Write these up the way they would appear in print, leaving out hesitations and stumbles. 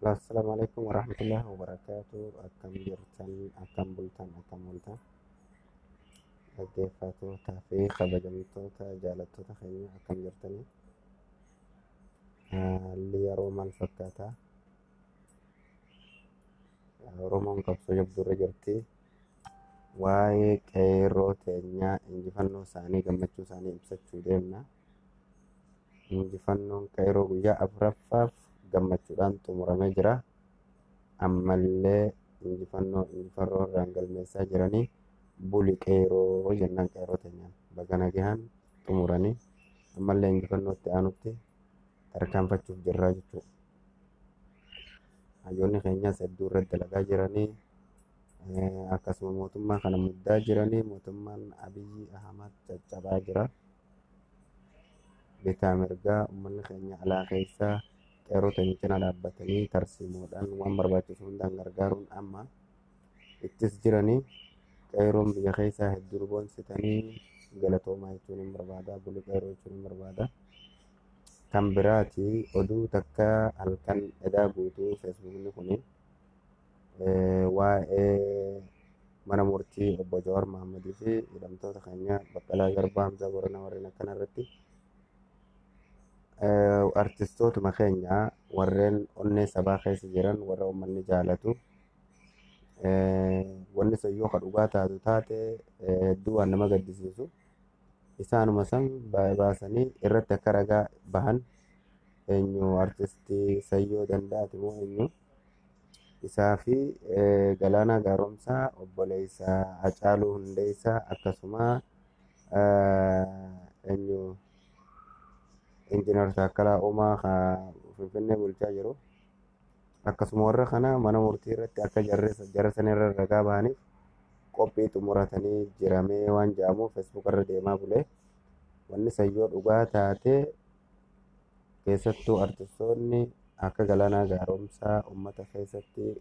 Assalaamu alaikum warahmatullahi wabarakaatu. Akkam jirtan, akkam bultan, akkam ooltan? Dhaggeeffattootaa fi kabajamtoota jaalattoota keenya, akkam jirtanii? Haalli yeroo maal fakkaata? Oromoon qabsoo jabduurra jirti. Waa'ee qeerroo teenyaa, injifannoo isaanii, gammachuu isaanii ibsachuu deemna. Injifannoon qeerroo guyyaa afuraffaaf gammachuudhaan xumuramee jira. Ammallee injifannoo injifannoo irraan galmeessaa jiranii. Buli qeerroo jennaan, qeerroo teenyaan baga nagahaan xumuranii ammallee injifannoo itti aanutti tarkaanfachuuf jirraa jechuudha. Hayyoonni keenyas hedduu irratti dalagaa jiranii, akkasuma mootummaa kana muddaa jiranii. Mootummaan Abiyyi Ahmad caccabaa jira. Bitaa mirgaa uummanni keenya alaa keessaa qeerroo teenya cina dhaabbatanii tarsiimoodhaan waan barbaachisu hundaan gargaaruun amma ittis jiranii. Qeerroon biyya keessaa hedduu nu boonsitanii, galatoomaa jechuun hin barbaada. Buli qeerroo jechuun hin barbaada. Kan biraati, oduu takka halkan edaa guutuu Feesbuukni kuni waa'ee mana murtii obbo Jawaar Mohammadii fi hidhamtoota keenya Baqqalaa Garbaa, Hamzaa Boranaa, warreen akkana irratti artistootuma keenya warreen onnee sabaa keessa jiran, warra uummanni jaalatu, wanni sun yoo ka dhugaa taatu taate hedduu waan nama gaddisiisu. Isaanuma san baasanii irratti akka ragaa bahan, eenyu, artistii Sayyoo Danda'aati moo eenyu, isaa fi Galaanaa Gaaromsaa, obboleessa Hacaaluu Hundeessaa, akkasuma eenyu, Injiinar Taakkalaa Uumaa Finfinnee bulchaa jiru, akkasuma warra kana mana murtii irratti akka jara sanirra ragaa bahaniif qophii xumuratanii jiramee waan jedhamu Facebook irra deemaa bule. Wanni sayyoo dhugaa taate, keessattuu artistoonni akka Galaanaa Gaaromsaa uummata keessatti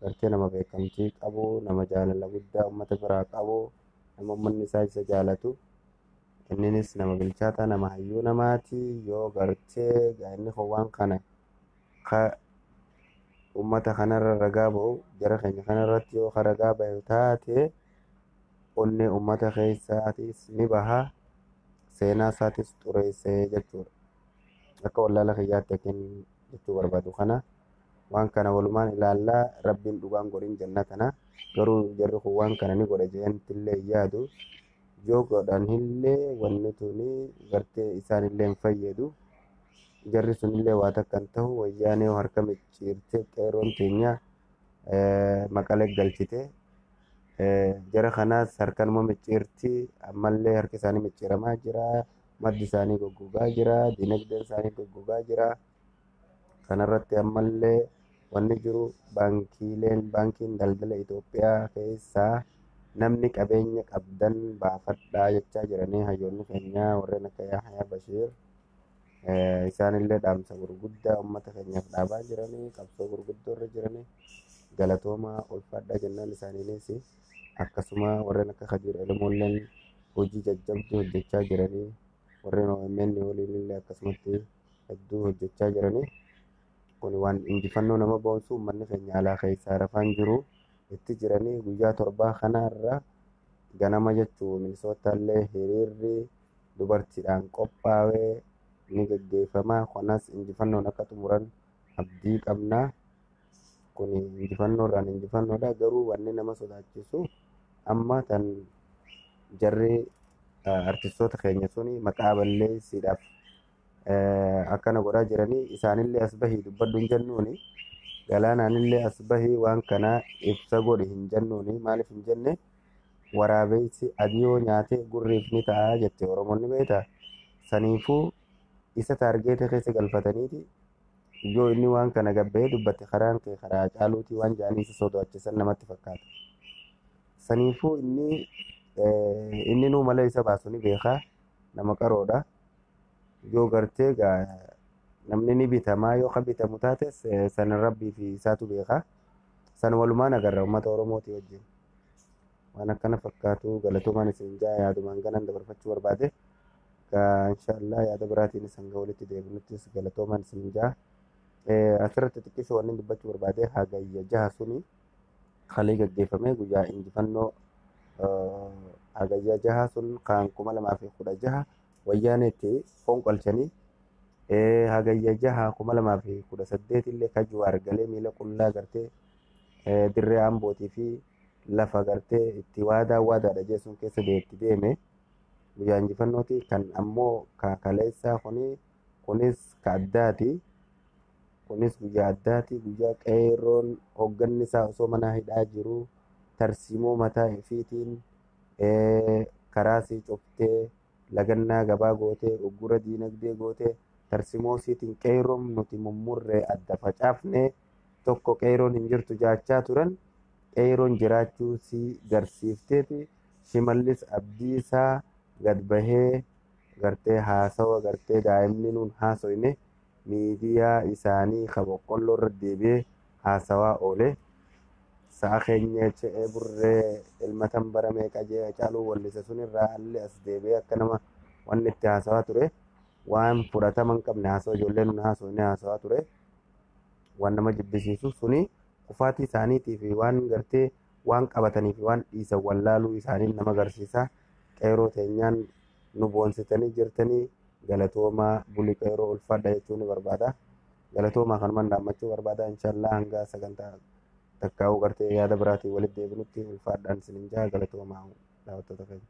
gartee nama beekamtii qabu, nama jaalala guddaa uummata biraa qabu, nama uummanni isaa isa jaalatu, inninis nama bilchaataa, nama hayyuu namaati. Yoo gartee inni kun waan kana ka uummata kanarra ragaa ba'u, jara keenya kanarratti yoo ka ragaa bahu taate, onnee uummata keessaatis ni baha, seenaa isaatis xureessee jechuudha. Akka wallaala kiyyaatti akkin jechuu barbaadu kana. Waan kana walumaan ilaallaa. Rabbiin dhugaan godhin jenna tana. Garuu jarri kun waan kana ni godha jedhantillee hin yaadu. Yoo godhan illee wanni tuni gartee isaanillee hin fayyadu. Jarri sunillee waa takka hin ta'u. Wayyaanee harka micciirtee qeerroon teenya Maqalee galchite. Jara kanaas harkanuma micciirti. Ammallee harki isaanii micciiramaa jira. Maddi isaanii goggogaa jira. Dinagdeen isaanii goggogaa jira. Kanarratti ammallee wanni jiru, baankiileen, baankiin daldala Itoophiyaa keessaa namni qabeenya qabdan baafadhaa jechaa jiranii. Hayyoonni keenya warreen akka Yahyaa Bashiir isaanillee dhaamsa gurguddaa uummata keenyaaf dhaabaa jiranii, qabsoo gurguddoo irra jiranii, galatoomaa, ulfaadhaa jennaan isaaniinis. Akkasuma warreen akka Kadir Elmoolleen hojii jajjabduu hojjechaa jiranii, warreen OMN waliinillee akkasumatti hedduu hojjechaa jiranii. Kun waan injifannoo nama boonsu. Uummanni keenya alaa keessaa rafaan jiru, itti jiranii. Guyyaa torbaa kanarra ganama jechuu Minisootallee hiriirri dubartiidhaan qophaa'ee ni geggeeffama. Kanas injifannoon akka xumuran abdii qabna. Kun injifannoodhaan injifannoodha. Garuu wanni nama sodaachisu amma tan jarri artistoota keenya suni maqaa balleessiidhaaf akkana godhaa jiranii. Isaanillee as bahii dubbadhu hin jennuuni. Galaanaanillee as bahii waan kana ibsa godhi hin jennuuni. Maaliif hin jenne? Waraabessi adii yoo nyaate gurriif ni ta'a jette Oromoonni, beektaa? Saniifuu isa target keessa galfataniiti, yoo inni waan kana gabbahee dubbate karaan kee karaa caaluutii waan jedhanii isa sodaachisan namatti fakkaata. Saniifuu inni nuu malee isa baasu ni beekaa, nama qaroodha. Yoo gartee namni ni bitamaa, yoo ka bitamu taates sana rabbii fi isaatu beekaa. San walumaan agarra uummata Oromootii wajjin. Waan akkana fakkaatu. Galatoomaan isin jaa. Yaadumaan ganan dabarfachuu barbaade. Inshaallah yaada biraatiin hanga walitti deebinuttis galatoomaan isin jaa. Asirratti xiqqishoo wanni dubbachuu barbaade, Hagayya 6 suni kalee gaggeeffame guyyaa injifannoo. Hagayya 6 sun kan 2016 Wayyaaneetti fonqolchanii, Hagayya 6 2018 illee ka Jawaar galee miila qullaa gartee dirree Ambootii fi lafa gartee itti waadaa waadaadha jechuun keessa itti deeme guyyaa injifannooti. Kan ammoo ka kaleessaa kuni kunis ka addaati. Kunis guyyaa addaati, guyyaa qeerroon hoogganni isaa osoo mana hidhaa jiru tarsiimoo mataa ifiitiin karaa sii cuftee, lagannaa gabaa gootee, uggura diinagdee gootee, tarsiimoo isiitiin qeerroon nuti mummurree adda facaafne tokko qeerroon hin jirtu jaachaa turan, qeerroon jiraachuu sii garsiifteeti. Shimallis Abdiisaa gad bahee gartee haasawa gartee daa'imni nuun haasoyne miidiyaa isaanii ka boqqolloo irra deebi'ee haasawaa oole. Sa'a keenya ce'ee burree ilma tan bara meeqa jee Caaluu wallise sunirraa allee as deebi'ee akka nama wanni itti haasawaa ture waan fudhatama hin qabne haasawa ijoollee nuun haasoyne haasawaa ture. Waan nama jibbisiisu suni kufaatii isaaniitii fi waan gartee waan qabatanii fi waan dhiisan wallaaluu isaanii nama agarsiisa. Qeerroo teenyaan nu boonsitanii jirtanii, galatoomaa, buli qeerroo, ulfaadha jechuun ni barbaada. Galatoomaa, kanumaan dhaammachuu barbaada. Inshallaa hanga sagantaa takkaa'uu gartee yaada biraatiin walitti deebinutti ulfaadhaan isinin jaa, galatoomaa daawwattoota keenya.